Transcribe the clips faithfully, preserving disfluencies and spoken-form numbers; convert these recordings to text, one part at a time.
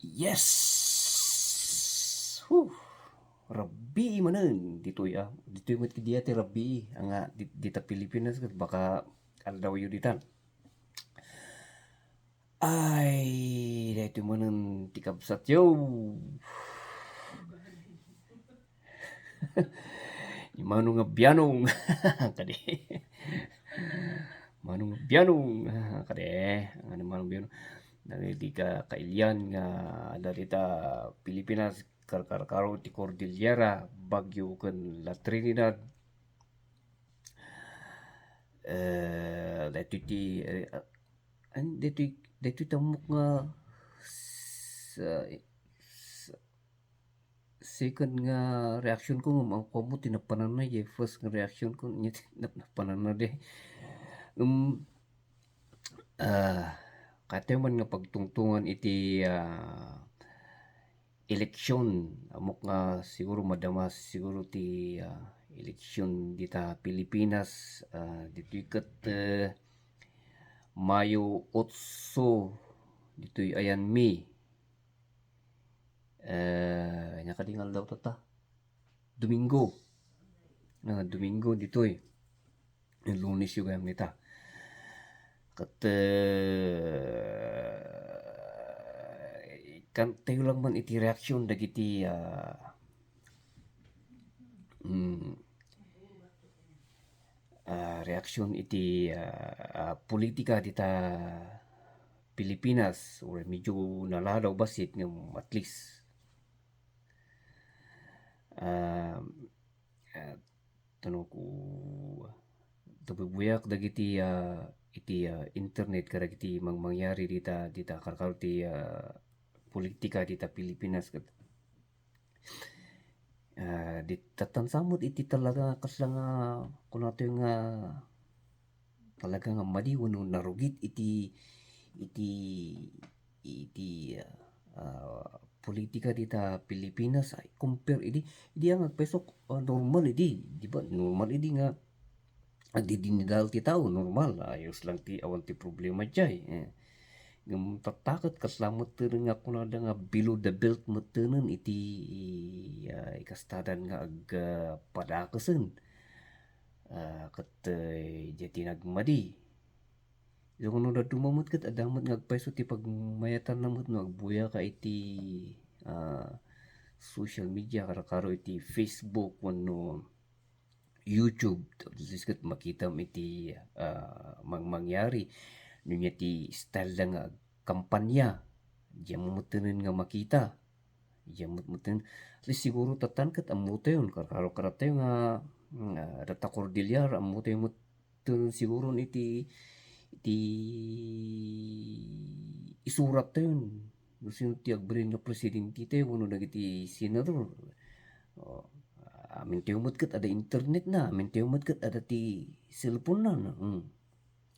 Yes! Whew! Rabii manen ditoy, ah. Ditoy met kadi ti rabii, anga di, dita Pilipinas ket baka aldawyo ditan. Ay, daytoy manen ti kabsatyo. Ni Manong Abianong. Kadi. Manong Abianong. Kadi. Ano Manong Abianong? Dagiti ka, kailian nga adda dita Pilipinas, karkarkaro ti Cordillera, Baguio ken La Trinidad. Eh, daytoy ti, eh, an-, daytoy, daytoy tammok nga sa, sa, second nga reaction ko nga mangkuam ti napananna, eh, first nga reaction ko, nya ti nap-, napananna di. Um, ah, kayatyo man nga pagtungtungan iti, ah, eleksyon, ammok nga siguro madama siguro ti, ah, eleksyon dita Pilipinas, ah, ditoy ket, eh, Mayo otso, ditoy ayan May. Eh, anya kadi nga aldaw tatta? Domingo. Ah, Domingo ditoy. Lunes yo gayam nita. Ket, eh, kantayo lang man iti reaksyon dagiti, ah, mm, ah, reaksyon iti, ah, ah, politika dita Pilipinas, or medyo naladaw bassit ngem at least, ah, ah, tano ko, tabubuyak dagiti, ah, iti, ah, internet kadagiti mang-, mangyari dita, dita karkaro ti, ah, politika dita Pilipinas ket, ah, di tattan sa met iti talaga kasla nga kunatoy nga talaga nga madi wenno narugit iti, iti, iti, ah, politika dita Pilipinas, ay, compare idi, idi ang agpayso, ah, normal idi, di ba? Normal idi nga agdidinidal ti tao, normal, ayos lang ti awan ti problema diay, eh. Ngem tatta ket kasla metten nga kunada nga below the belt mettenen iti, ah, ikastadan nga ag-, ah, padakesen. Ah, ket, eh, diay ti nagmadi. Isu nga no dadduma met ket adda met nga agpayso ti pagmayatanna met no agbuyaka iti, ah, social media, karkaro iti Facebook wenno YouTube. At least ket makitam iti, ah, mang-, mangyari. No nia ti style da nga agkampanya, diay mettenen nga makita. Diay met-, metten. At least siguro tattan ket ammotayon, karkaro karatayo nga, nga data Cordillera, ammotayo metten siguro iti, iti isurattayon. No sino ti agbalin nga presidentetayo wenno dagiti senador. O, amintayo met ket adda internetna, amintayo met ket adda ti cellphonena, no? Hmm.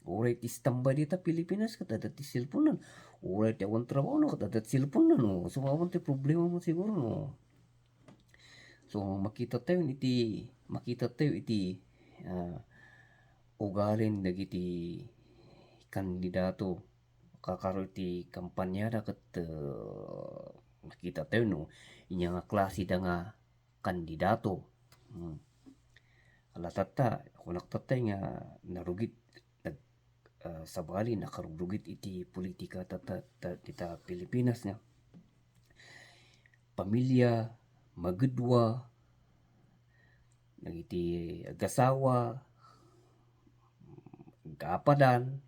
Uray ti standby dita Pilipinas ket adda ti cellphonena. Uray ti awan trabahona ket adda ti cellphonena, no? So, awan ti problema mo siguro, no? So, makitatayon iti, makitatayo iti, ah, ugalin dagiti kandidato. Karkaro iti kampanyada ket, ah, makitatayo no ania nga klase da nga kandidato. Hmm. Ala tatta, kunak tatta nga narugit, nag-, ah, sabali, nakarugrugit iti politika ta, ta, ta, dita Pilipinas nga pamilya, magedwa, dagiti agasawa, agapadan,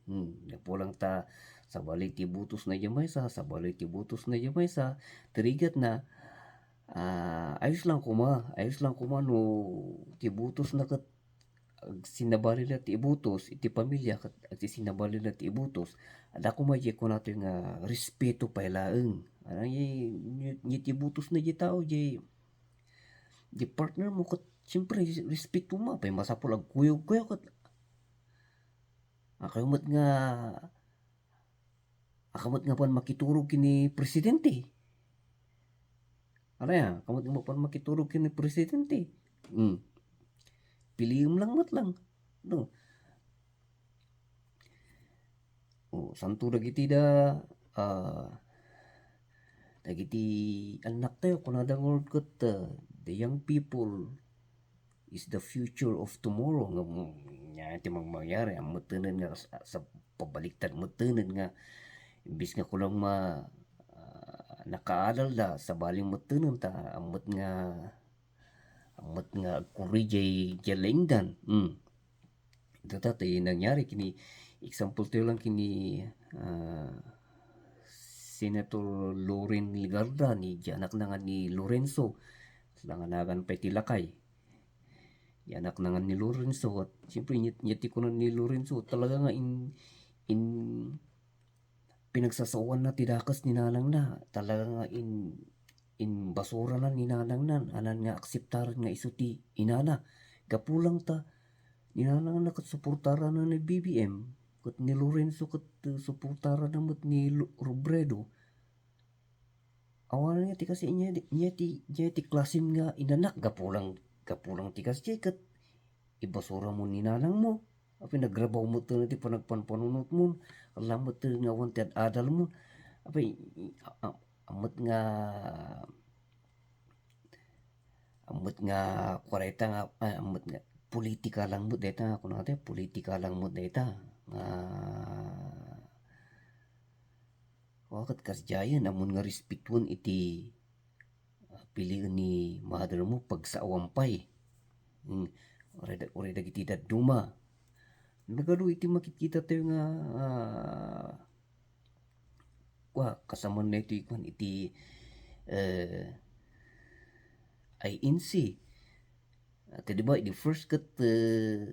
hmm, gapu lang ta sabali ti butosna diay maysa, sabali ti butosna diay maysa, ti rigatna, ah, ayos lang koma, ayos lang koma no ti butosna ket agsinabali la ti ibutos, iti pamilya ket agsinabali la ti ibutos. Adda koma diay kunatoy nga respeto pay laeng. Ano, diay, diay, diay ti butosna diay tao, diay, diay partner mo ket, siyempre, respeto mo, apay masapul agkuyogkayo ket, a, kayo met nga, a, kayo met nga pan makiturog ken ni presidente. Ano ya, kayo met nga pan makiturog ken ni presidente. Hmm. Piliem lang met lang. No? O, santo dagiti da, ah, dagiti annaktayo, kunada ngarud ket, ah, "The young people is the future of tomorrow." Nga, mm, ania ti mang-, mangyari, ammettenen nga sa, sa pabaliktad mettenen nga imbes nga kulang ma-, ah, nakaadalda, sabali mettenen ta ammet nga, ammet nga agkurri jay, jay laingdan. Hmm. Data ti nangyari kini, example tayo lang kini, ah, Senator Loren Legarda ni, di anakna nga ni Lorenzo. Sila nga nagan pay ti lakay. Di anakna nga ni Lorenzo. At siyempre, nya, nya ti kunan ni Lorenzo, talaga nga in, in, pinagsasaoanna ti dakes ni nanangna. Talaga nga in, inbasurana ni nanangna. Anan nga akseptaren nga isu ti inana. Gapu lang ta, ni nanangna ket suportarana ni B B M, ket ni Lorenzo ket, eh, suportarana met ni Lo-, Robredo. Awanen nga ti kasi, nia, nia ti, nia ti klasim nga inanak, gapu lang, gapu lang ti kasi, ket ibasura mo ni nanangmo. Apay, nagrabaw metten ti panagpanpanunotmo. Ala metten nga awan ti ad-adalmo. Apay, a-, a-, ammet nga, ammet nga, kua dayta nga, ah, ammet nga, politika lang met dayta nga, kunada, politika lang met dayta. Nga, wa ket kasdiayen, ammon nga respetuen iti, ah, pilien ni mother mo, pagsaoam pay. Hmm, uray da-, uray dagiti dadduma. Nagadu iti makitkita tayo nga, ah, wa, kasaman na iti, kuan, iti, eh, I N C. At di ba, the first ket, eh,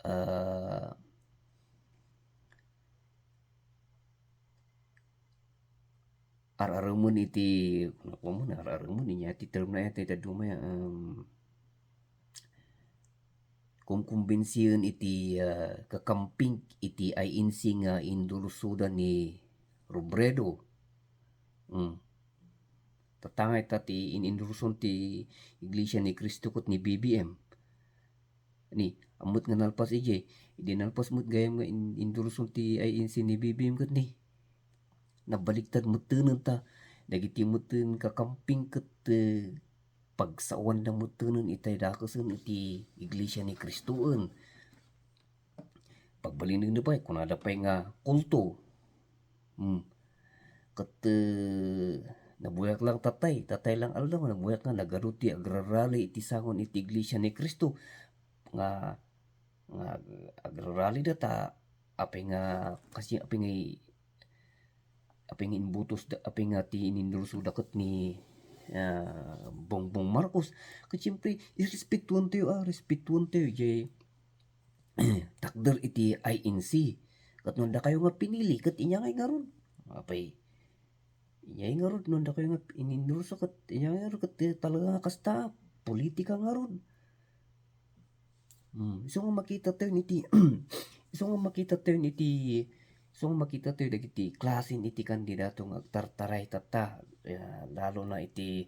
ah, ar-aremen iti, naku mo, ar-aremen, inya ti term na iti dadduma, um, kumkumbensien iti, ah, kakamping iti I N C nga indursoda ni Robredo. Mm. Tatangay ta ti in-, indurson ti Iglesia ni Cristo ket ni B B M. Ni, ammet nga nalpas idiay, idi nalpas met gayam nga in-, indurson ti I N C ni B B M ket ni, nabaliktad mettenen ta, dagiti metten kakamping ket, eh, pagsaoanda mettenen itay dakesen iti Iglesia ni Cristoen. Pagbalinegna pay, kunada pay nga kulto. Hmm. Ket, eh, nabuyak lang tatay, tatay lang aldaw, nabuyak nga nagadu ti agrarali iti sangon iti Iglesia ni Cristo nga, nga ag-, agraralida ta apay nga, kasi apay nga i-, apay nga inbutosda, apay nga ti inindursoda ket ni, ah, Bongbong Marcos. Ket siyempre, irespetuentayo, ah, respetuentayo jay takder iti I N C. Ket no dakayo nga pinili, ket inya ngay ngarud. Apay, inya ngay ngarud, no dakayo nga inindurso, ket inya ngay ngarud, ket talaga nga kasta, politika ngarud. Hmm, isu nga makita tayo iti, isu nga makita tayo iti, isu nga makita tayo dagiti klasen iti kandidato nga agtartaray tatta, eh, lalo na iti,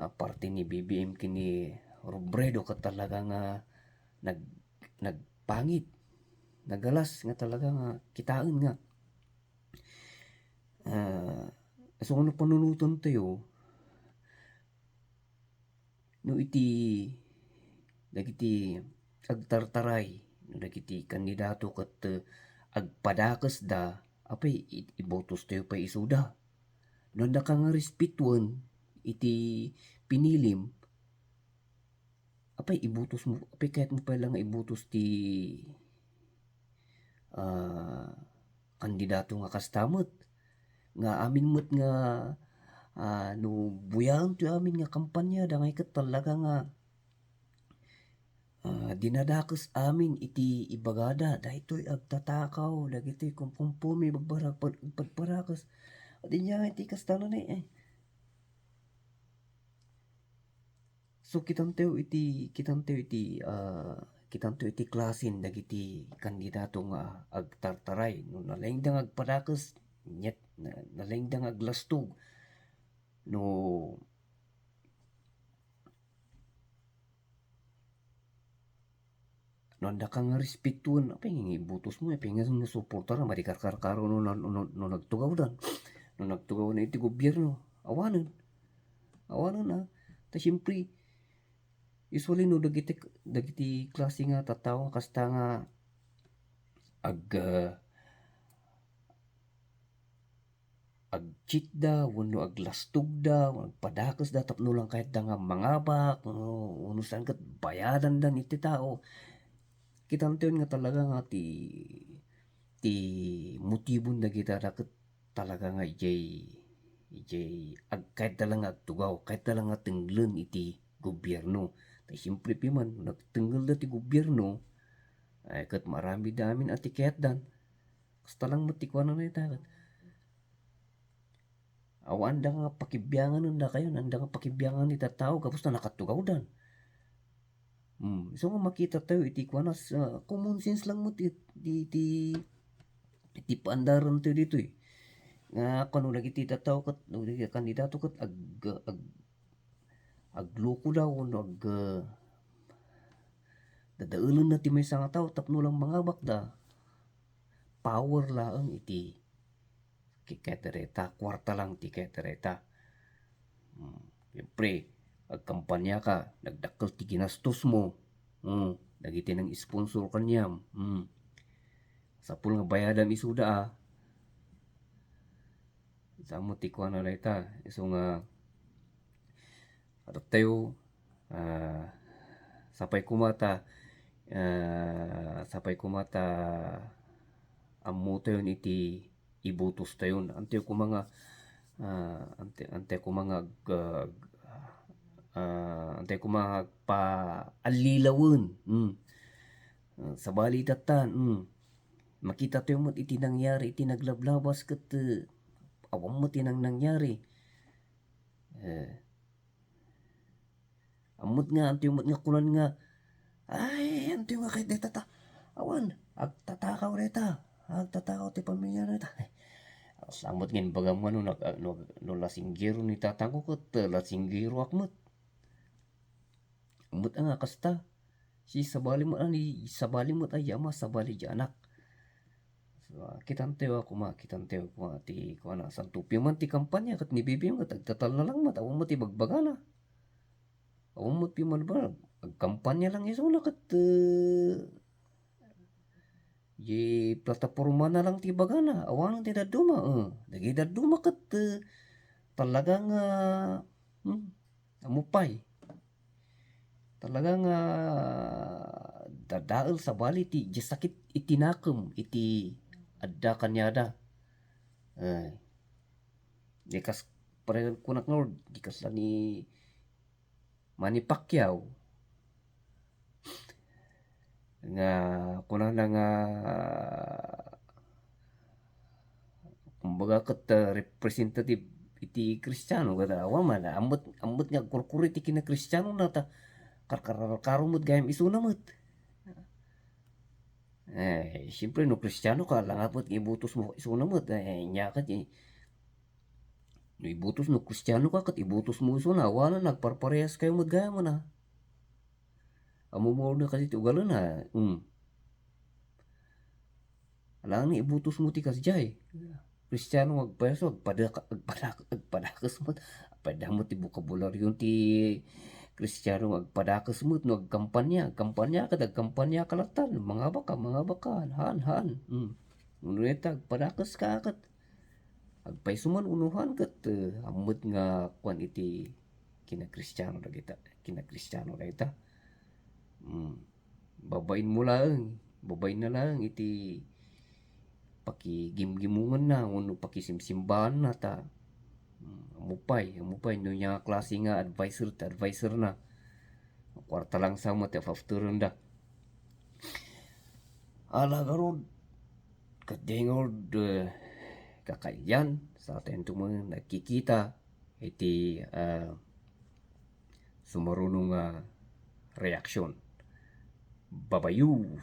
ah, parte ni B B M ken ni Robredo ket talaga nga nag-, nagpangit, nagalas nga talaga nga kitaen nga, ah, isu nga no panunoten tayo, no iti dagiti agtartaray, no dagiti kandidato ket, eh, agpadakesda, apay, i-, ibotostayo pay isuda. No, daka nga respetuen iti pinilim, apay, ibotosmo, apay, kayatmo pay la nga ibotos ti, ah, kandidato nga kasta met. Nga amin met nga, ah, no buyaentayo amin nga kampanya, dangay ket talaga nga, ah, dinadakes amin iti ibagada, daytoy agtatakaw, dagitoy kumkumpumi, bagbarag-, pad-, pagparakes. At inya iti kastana ni, eh. So, kitantayo iti, kitantayo iti, ah, kitantayo iti klasen dagiti kandidato nga agtartaray. No nalaingda nga agpadakes, nyet, na, nalaingda nga aglastog. No, no, daka nga respetuen, apay nga ibotosmo, apay nga nasuportaran, madi karkarkaro no, no, no, no nagtugawdan. nagtugaw na iti gobierno. Awanen. Awanen, a. Ta siyempre, usually no dagiti, dagiti klase nga tattao nga kasta nga ag-, ah, ag-cheatda wenno aglastogda wenno agpadakesda tapno lang kayatda nga mangabak, wenno, wenno saan ket bayadandan iti tao. Kitantayon nga talaga nga ti, ti motibon dagita ket talaga nga idiay, idiay ag-, kayatda lang nga agtugaw, kayatda lang nga tenglen iti gobierno. Ta siyempre piman, no nagtengelda ti gobierno, ay ket maaramidda amin a ti kayatdan. Kasta lang met ti kuana dayta ket. Awan da nga pakibiangan dakayo, anda nga pakibiangan iti tattao gapu ta nakatugawdan. Hmm, isu nga makita tayo iti kuana, sa common sense lang met it-, iti, iti paandaran tayo ditoy. Nga kuno dagiti tattao ket, no, dagiti kandidato ket ag-, ag-, agluko da wenno ag-, dadaelenna ti maysa nga tao tapno lang mangabakda. Power laeng iti kikayat dayta, kuarta lang ti kayat dayta. Hmm, siyempre, agkampaniaka, nagdakkel ti ginastosmo. Hmm, dagiti nang-sponsor kaniam. Hmm. Sapul nga bayadam isuda, a. Saan met ti kuana dayta, isu nga, adattayo, a, sapay koma ta, a, sapay koma ta ammotayon iti ibotostayon. Antayo koma nga, a, ante-, antayo koma nga ag-, ag-, a, antayo koma nga agpaallilawen. Hmm. A, sabali itatan, hmm. Makitatayo met iti nangyari iti naglablabas ket, e, awan met ti nang-, nangyari. E, ammot nga, antayo met nga kunan nga, "Ay, antayo nga kayat dayta ta, awan, agtatakaw dayta, agtatakaw ti pamilya dayta." Ay, ammot nga imbagam nga no nag-, no, no lasinggero ni tatangko ket, e, lasinggeroak met. Ammot nga kasta. Si sabali met a ni, sabali met a ama, sabali ti anak. So, a, kitantayo a koma, kitantayo a koma ti kuana, santo piman ti kampanya, ket ni Bibi met agtatalna lang met, awan met ti bagbagana. Awan met piman ba, agkampanya lang isuna ket, e, di platapormana lang ti bagana, awanen ti dadduma, e. Dagiti dadduma ket, e, talaga nga, hmm, ammo pay. Talaga nga dadael sabali ti, ti sakit iti nakem iti adda kaniada. Ay. Di kas, pareho kunak nga, di kasla ni Manny Pacquiao nga kunana nga, kumbaga, ket, ah, representative iti Kristiano, ket awan man, ammot, ammot nga agkurkuri ti kinakristianona, ta karkarkaro met gayam isuna met. Eh, siyempre, no Kristiano ka, langat met nga ibotos mo isuna met. Eh, nia ket, eh, no ibotos, no Kristiano ka, ket ibotos mo isuna, awanen, nagparparehas kayo met gayam, a. Ammom nga uray kadi ti ugalina, hmm. Alangan nga ibotos mo ti kasdiay. Kristiano nga agpayaso, agpadaka-, agpadak-, agpadakes met. Apay, damo ti bokabularyo ti Kristiano nga agpadakes met no agkampanya. Agkampanya ket agkampanya ka latta. Mangabak ka, mangabak ka. Han, han. Hmm. Wenno ita, agpadakes ka ket. Agpayso man wenno han ket, eh, ammot nga kuan iti kinakristiano dagita, kinakristiano dagita. Hmm. Babain mo laeng, babain na laeng iti pakigimgimongenna wenno pakisimsimbaanna ta, mm, ammom pay, ammom pay no ania nga klase nga adviser ti adviserna. Kuarta lang sa met ti afafterenda. Ala garud, ket diay ngarud, eh, kakailian, sa tayo met nagkikita, iti, ah, sumaruno nga reaksyon. Babayo!